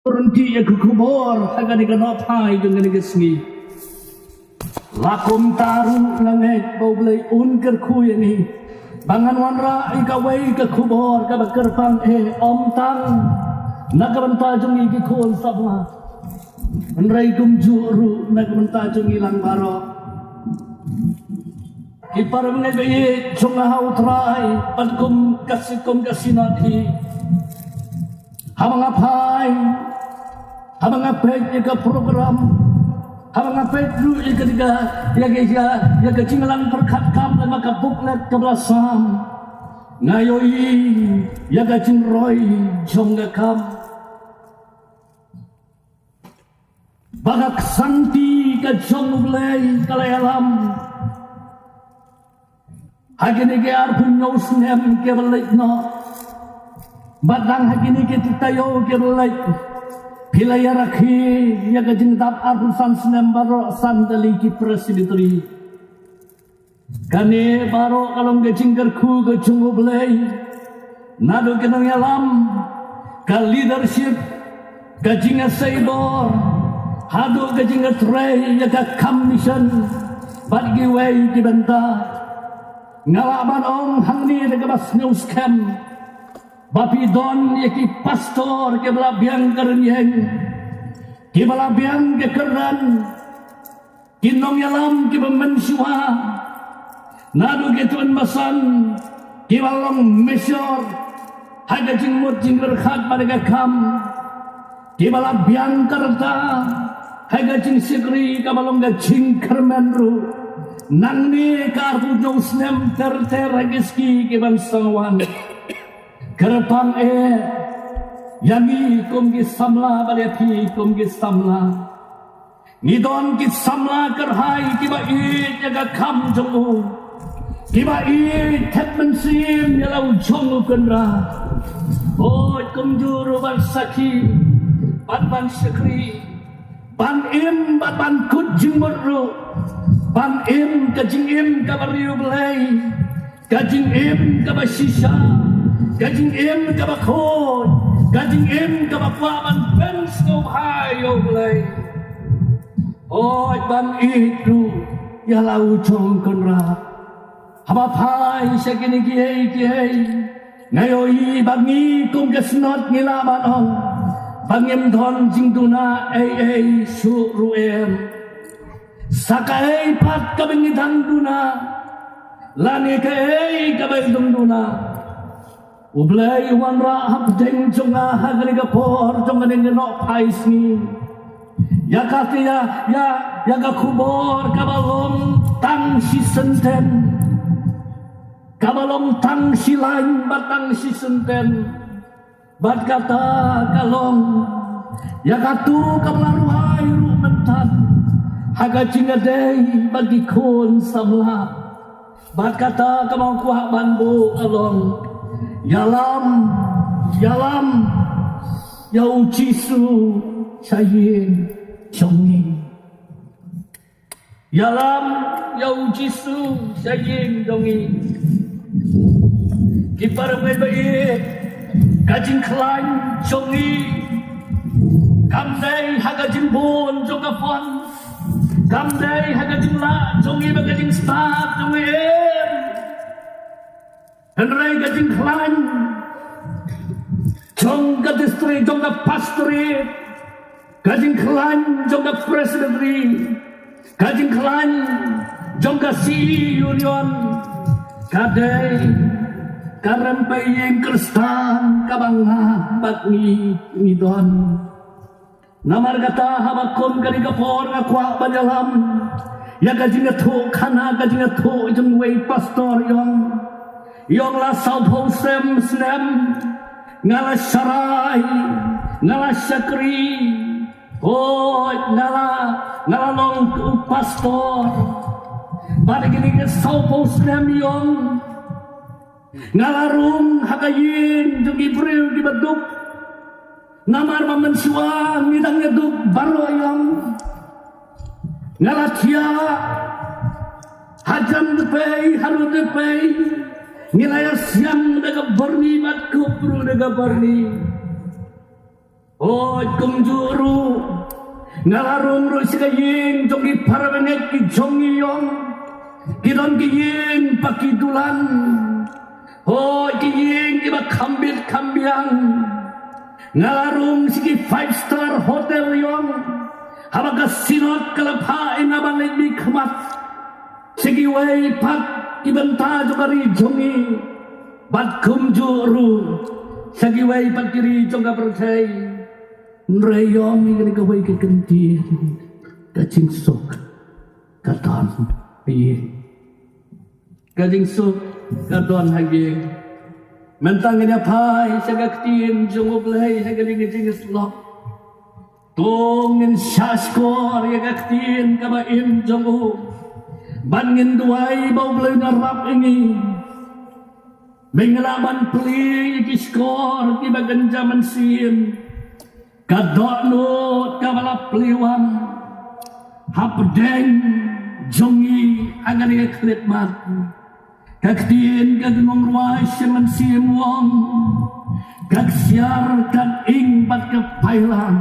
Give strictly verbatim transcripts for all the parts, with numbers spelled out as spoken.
Rynti ïa ka khubor ha kane ka nohphai jong kane ka sngi. La kumta ruh nga ngeit ba U Blei un kyrkhu ïa ngi ba ngan wanrah ïa kawei ka khubor kaba kyrpang eh, ym tang na ka bynta jong ngi ki khun samla, hynrei kumjuh ruh na ka bynta jong ngi lang baroh. Ki para bangeit ba ïeit jong nga ha U Trai, bad kum ka si-, kum ka Synod hi, haba nga phai, haba nga peit ïa ka program, haba nga peit ruh ïa ka, ïa ka, ïa ka, ïa ka jingïalang pyrkhat kam lem bad ka booklet kaba la sam, nga ïohi ïa ka jingroi jong ka kam. Ba ka ksanti ka jong U Blei ka la ïalam ha kine ki arphew hynñiew snem kiba leit noh. Bad dang ha kine ki taïew kiba leit, phi la ïarakhe ïa ka jingdap arphew san snem baroh san tylli ki presbytery. Kane baroh ka long ka jingkyrkhu ka jong U Blei. Naduh ki nongïalam, ka leadership, ka jingïasei bor, haduh ka jingïatrei ïa ka kam mission bad kiwei ki bynta. Nga lah ban ong hangne da kaba sngewskhem ba phi don ïa ki pastor kiba la biang ka rynïeng, kiba la biang ka kyrdan, ki nongïalam kiba mynshuwa, naduh ki tymmen basan, kiba long mature ha ka jingmut jingpyrkhat bad ka kam, kiba la biang ka rta ha ka jingshakri kaba long ka jingkyrmen ruh. Nangne ka arphew hynñiew snem ter ter ha ki sngi ki ban sa wan, kyrpang eh ïa ngi kum ki samla bad ïa phi kum ki samla. Ngi don ki samla kyrhai kiba ïeit ïa ka kam jong u, kiba ïeit thet mynsiem ïa la u jong u Kynrad. Hooid, kumjuh ruh ban sakhi bad ban shakri, ban im bad ban kut jingmut ruh, ban im ka jingim kaba riewblei, ka jingim kaba shisha, ka jingim kaba khuid, ka jingim kaba kwah ban pynsngewbha ïa U Blei. Hooid, ban ïeit ruh ïa la u jong u Kynrad. Haba phai sha kine kiei kiei, nga ïohi ba ngi kum ka Synod ngi lah ban ong ba ngim don jingduna ei ei shuh ruh em. Sa kaei pat kaba ngi dang duna, lane kaei kaba ngi dang duna, U Blei u wanrah hapdeng jong nga ha kane ka por jong kane ka nohphai sngi. Ïa kata, ïa, ïa, ïa ka khubor kaba long tang shi sentence, kaba long tang shi lain bad tang shi sentence. Bad kata ka long ïa katu kaba la rwai ruh mynta ha ka jingïadei bad ki khun samla. Bad kata kaba nga kwah ban buh ka long: Ïalam, ïalam ïa u Jisu sha ïing jong ngi. Ïalam ïa u Jisu sha ïing jong ngi. Ki para bangeit ba ïeit, ka jingkhlaiñ jong ngi kam dei ha ka jingbun jong ka phone, kam dei ha ka jinglah jong ngi bad ka jingstad jong ngi, em. Hynrei ka jingkhlaiñ jong ka district, jong ka pastorate, ka jingkhlaiñ jong ka presbytery, ka jingkhlaiñ jong ka C E Union, ka dei ka rympei ïing Khristan kaba nga bad ngi ngi don. Namar kata haba kum kane ka por nga kwah ban ïalam ïa ka jingïathuhkhana, ka jingïathuh jong uwei pastor, ïong, ïong la sawphew snem snem nga la sharai, nga la shakri, hooid, nga la, nga la long u pastor. Bad kine ki sawphew snem, ïong, nga la rung ha ka ïing jong ki briew kiba duk. Namar ba mynshuwa ngi dang ïaduk baroh, ïong. Nga la thiah hajan dpei, harud dpei. Ngi la ïasiang da ka byrni bad kup ruh da ka byrni. Hooid kumjuh ruh, nga la rung ruh sha ka ïing jong ki parabangeit ki jong ngi ïong, ki don ki ïing ba ki dulan. Hooid ki ïing kiba kham bit kham biang. Nga la rung sha ki five star hotel ïong, haba ka Synod ka la phah ïa nga ban leit mihkhmat sha kiwei pat ki bynta jong ka ri jong ngi, bad kumjuh ruh sha kiwei pat ki ri jong ka pyrthei. Hynrei ïong ïa kane kawei ka kyntien, ka jingsuk ka don ha ïing. Ka jingsuk ka don ha ïing. Mynta ngin ïa phai sha ka ktien jong U Blei ha kane ka jingïasyllok. To ngin shahshkor ïa ka ktien kaba im jong u, bad ngin duwai ba U Blei un ïarap ïa ngi. Ba ngin lah ban plie ïa ki shkor kiba kynja mynsiem. Ka dohnud kaba la plie wan hapdeng jong ngi ha kane ka khyllipmat. Ka ktien ka nongrwai sha mynsiem u ong, ka ksiar ka ing bad ka pailang.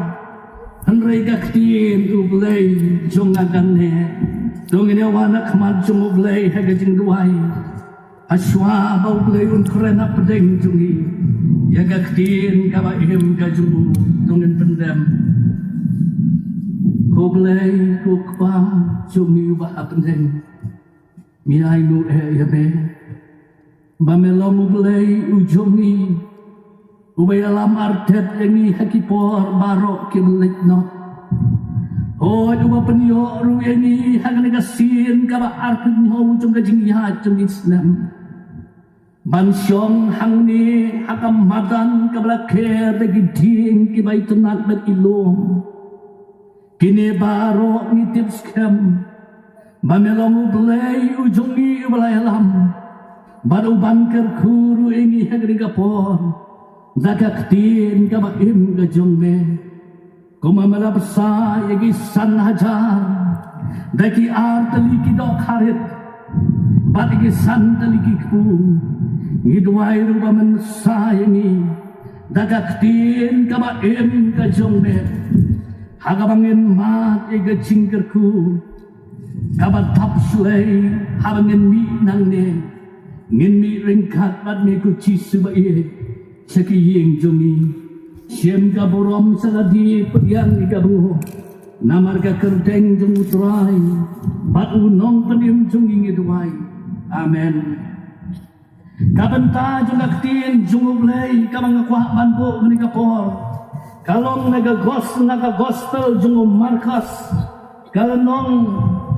Hynrei ka ktien U Blei jong nga kane. To ngin ïa wan ha khmat jong U Blei ha ka jingduwai. Hashwa ba U Blei un kren hapdeng jong ngi ïa ka ktien kaba im ka jong u, to ngin pyndem. Ko Blei ko Kpa jong ngi uba ha bneng, ngi ainguh eh ïa me ba me long U Blei u jong ngi, uba ïalam artet ïa ngi ha ki por baroh kiba leit noh. Hooid uba pynïoh ruh ïa ngi ha kane ka sien kaba arphew hynñiew jong ka jingïaid jong ki snem, ban shong hangne ha ka madan kaba la kher da ki dieng kiba itynnad bad ki lum. Kine baroh ngi tip skhem ba me long U Blei u jong ngi uba la ïalam bad uban kyrkhu ruh ïa ngi ha kane ka por da ka ktien kaba im ka jong me. Kumba me la bsa ïa ki san hajar da ki ar tylli ki dohkha rit bad ïa ki san tylli ki kpu, ngi duwai ruh ba men bsa ïa ngi da ka ktien kaba im ka jong me, ha kaba ngin mad ïa ka jingkyrkhu kaba thap shlei. Haba ngin mih nangne, ngin mih ryngkat bad me ko Jisu ba ïeit sha ki ïing jong ngi. Shim ka burom sa lade, pdiang ïa ka byngaw namar ka kyrteng jong U Trai bad U Nongpynim jong ngi ngi duwai. Amen. Ka bynta jong ka ktien jong U Blei kaba nga kwah ban buh kane ka por ka long na ka gos-, na ka gospel jong u Markos, ka lynnong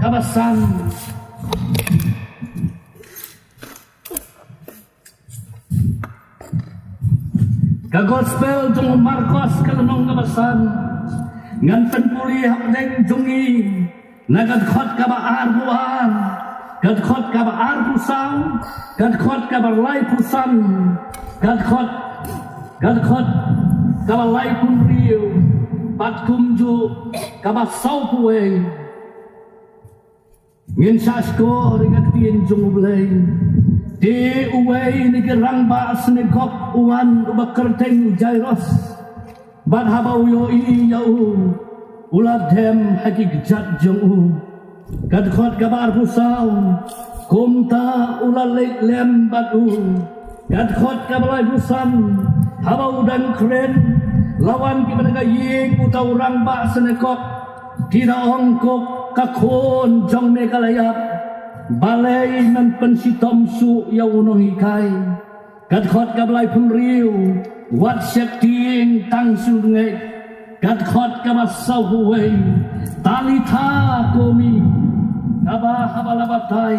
kaba san. Ka gospel jong u Markos ka lynnong kaba san. Ngan pynpule hapdeng jong ngi na ka dkhot kaba arphew ar, ka dkhot kaba arphew saw, ka dkhot kaba laiphew san, ka dkhot, ka dkhot kaba laiphew hynriew, bad kumjuh kaba sawphew wei. Ngin shahshkor ïa ka ktien jong U Blei. Te uwei na ki rangbah synagog u wan, uba kyrteng u Jairos. Bad haba u ïohi ïa u, u la dem ha ki kjat jong u. Ka dkhot kaba arphew saw, kumta u la leit lem bad u. Ka dkhot kaba laiphew san, haba u dang kren, la wan kiba na ka ïing uta u rangbah synagog, ki da ong, ko ka khun jong me ka la ïap, balei men pynshitom shuh ïa u nonghikai? Ka dkhot kaba laiphew hynriew, wat sheptieng, tang shu ngeit. Ka dkhot kaba sawphew wei, Talitha kumi, kaba haba la batai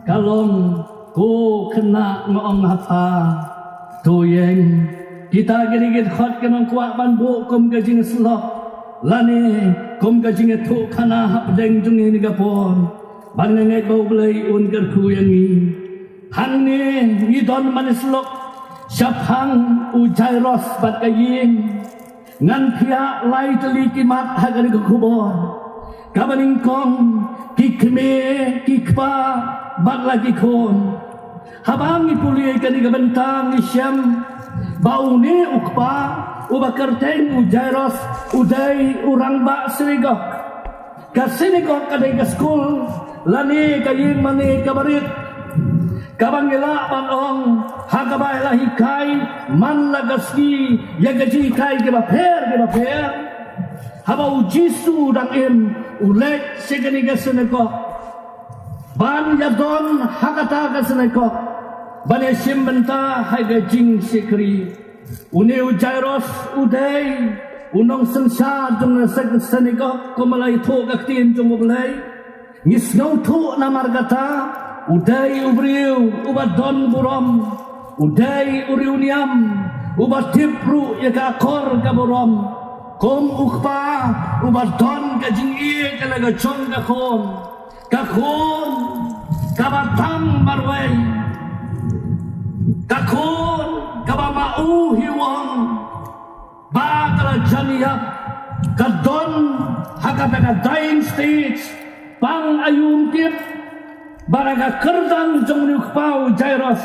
ka long, ko khynnah, nga ong ha pha, to ïeng. Kita ki dei ki dkhot kiba nga kwah ban buh kum ka jingïasyllok lane kum ka jingïathuhkhana hapdeng jong ngi ha kane ka por. Bad nga ngeit ba U Blei un kyrkhu ïa ngi. Hangne ngi don ban ïasyllok shaphang u Jairos bad ka ïing. Ngan phiah lai tylli ki mat ha kane ka khubor. Kaba nyngkong, ki kmie, ki kpa bad la ki khun. Haba ngi pule kane ka bynta ngi shem ba une u kpa Uba kyrteng u Jairus u dei u rangbah synagog. Ka synagog ka dei ka skul lane ka ïing mane kaba rit, kaba ngi lah ban ong ha kaba la hikai man la ka sngi ïa ka jinghikai kiba pher kiba pher. Haba u Jisu u dang im, u leit sha kane ka synagog ban ïadon ha kata ka synagog ban ïashim bynta ha ka jingshakri. Une u Jairus u dei u nongsynshar jong ka synagog, kumba la ïathuh ka ktien jong U Blei. Ngi sngewthuh namar kata, u dei u briew uba don burom, u dei u riewniam uba tip ruh ïa ka akor ka burom. Kum u kpa uba don ka jingïeit ïa la ka jong ka khun, ka khun kaba tang marwei, ka khun kaba ma u hi wang, ba ka la jan ïap, ka don ha kata ka dying stage, pang aïu ym tip. Bad ha ka kyrdan jong une u kpa u Jairus,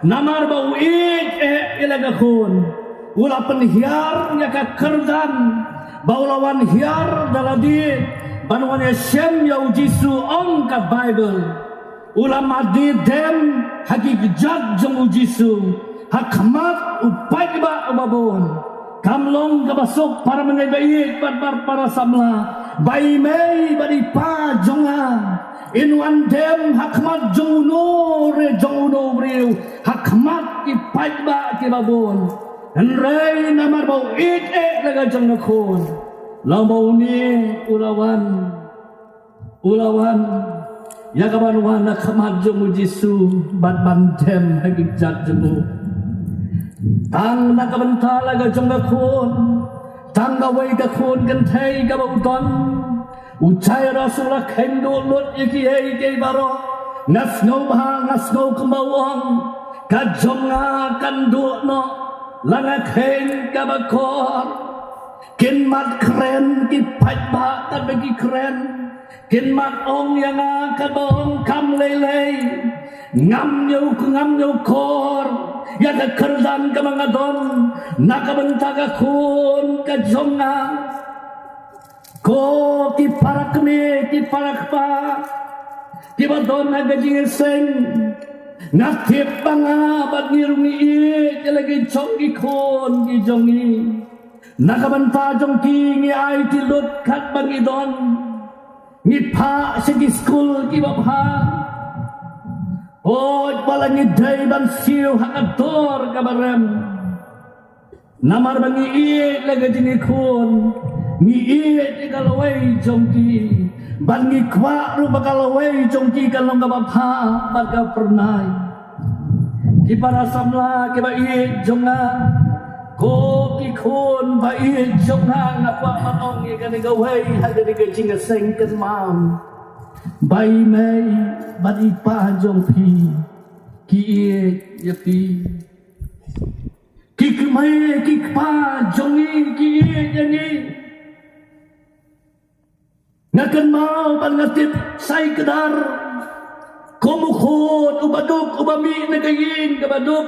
namar ba u ïeit eh ïa la ka khun, u la pynhiar ïa ka kyrdan ba u la wan hiar da lade ban wan ïashem ïa u Jisu, ong ka Baibl. U la mad dem ha ki kjat jong u Jisu ha khmat u paidbah uba bun. Kam long kaba suk, para bangeit ba ïeit bad para samla, ba i mei bad i pa jong nga in wan dem ha khmat jong uno re jong uno u briew, ha khmat ki paidbah kiba bun. Hynrei namar ba u ïeit eh la ka jong ka khun, long ba une u la wan, u la wan ïa ka ban wan ha khmat jong u Jisu bad ban dem ha ki kjat jong u. Tang na ka bynta la ka jong ka khun, tang kawei ka khun kynthei kaba u don, u Jairus u la kheiñ duh lut ïa kiei kiei baroh. Nga sngewbha, nga sngew kumba u ong, ka jong nga kan duh noh la nga kheiñ kaba kor. Kin mad kren ki paidbah katba ki kren. Kin mad ong ïa nga katba ong kam lei lei. Ngam ñiew, ngam ñiew kor ïa ka kyrdan kaba nga don na ka bynta ka khun ka jong nga. Ko ki para kmie, ki para kpa kiba don ha ka jingïaseng, nga tip ba nga bad ngi ruh ngi ïeit ïa la ki jong ki khun ki jong ngi. Na ka bynta jong ki ngi aiti lut katba ngi don. Ngi phah sha ki skul kiba bha. Hooid, ba la ngi dei ban siew ha ka dor kaba rem. Namar ba ngi ïeit la ka jong ki khun, ngi ïeit ïa ka lawei jong ki. Bad ngi kwah ruh ba ka lawei jong ki kan long kaba bha bad ka phyrnai. Ki para samla kiba ïeit jong nga, ko ki khun ba ïeit jong nga, nga kwah ban ong ïa kane kawei ha kane ka jingïaseng kynmaw, ba i mei bad i pa jong phi ki ïeit ïa phi. Ki kmie ki kpa jong ngi ki ïeit ïa ngi. Nga kynmaw bad nga tip sa kdar kum u khun uba duk, uba mih na ka ïing kaba duk.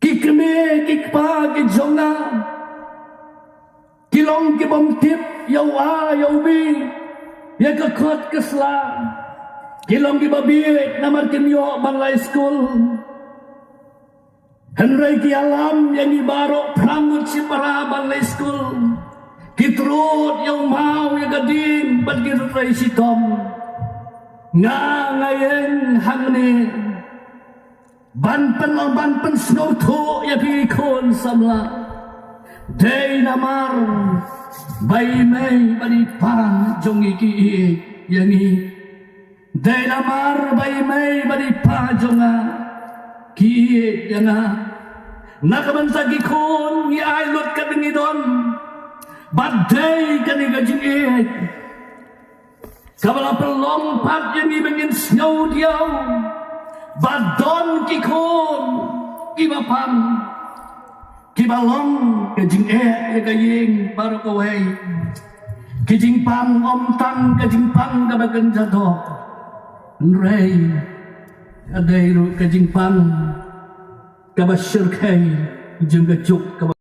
Ki kmie ki kpa ki jong nga ki long kibym tip ïa u A ïa u B, ïa ka kot ka sla. Ki long kiba bieit namar kim ïoh ban leit skul. Hynrei ki ïalam ïa ngi baroh phra ngut shipara ban leit skul. Ki trud ïa u maw ïa ka ding bad ki trei shitom. Nga, nga ïeng hangne ban pyn, ban pynsngewthuh ïa phi khun samla. Dei namar ba i mei bad i pa jong ngi ki ïeit ïa ngi. Dei namar ba i mei bad i pa jong nga ki ïeit ïa nga. Na ka bynta ki khun ngi ai lut katba ngi don. Bad dei kane ka jingïeit kaba la pynlong pat ïa ngi ba ngin sngew diaw ba don ki khun kiba pang, kiba long ka jingeh ïa ka ïing baroh kawei. Ka jingpang ym tang ka jingpang kaba kynja doh, hynrei ka dei ruh ka jingpang kaba shyrkhei jong ka juk kaba